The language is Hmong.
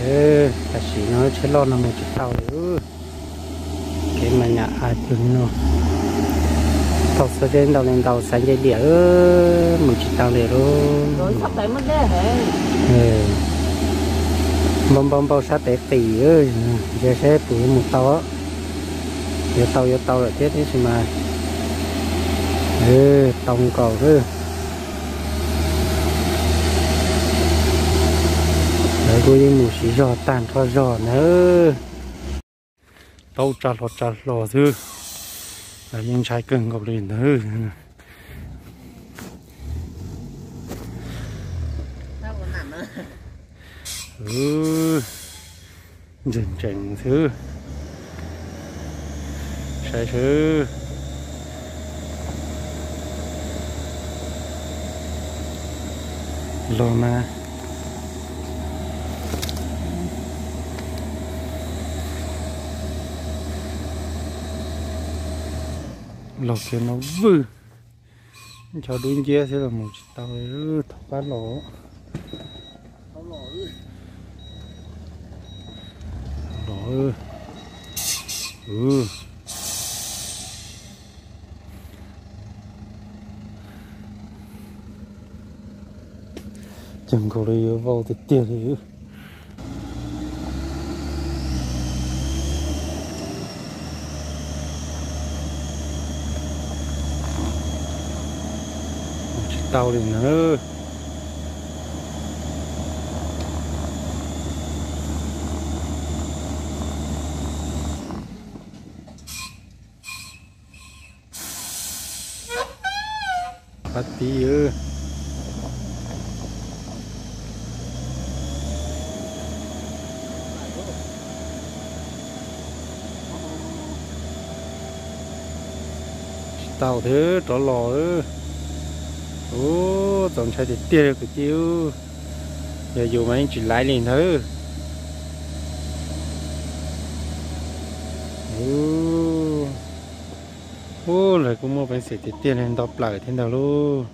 Tam sim no tsheb loj no mus tsis tau li. Kev mas nyam av twg no, tau xo zeb ntau li ntau xav nce diam, mus tsis tau li lauj. Npau npau npau sab pem qis, ntsia saib puas yuav mus tau. Yuav tau yuav tau lawm thiab tab sis mas tau nkaus xwb. Lawv kuj yeej mus siv zog tag nrho zog ntawd. Taub tsa hlo tsa hlo xwb, lawv yeej ntshai kawg nkaus li ntawd. Ntseeg ntsees xwb. Saib seb. Los mas. Los kiag no vwj. Ncho dub nciab thiab los mus tsis tau li, thaub qab los. Los. Cog nkaus li yuav vau tiag tiag li. Tsis tau li na. Qab tib. Tsis tau thiab rov los. Ub, txaus ntshai tiag tiag li kwv tij. Yog yus mas yeej tsis laiv li ntawd. Ub, lawv kuj muaj peev xwm tiag tiag li nto plaws thiab ntag lauj.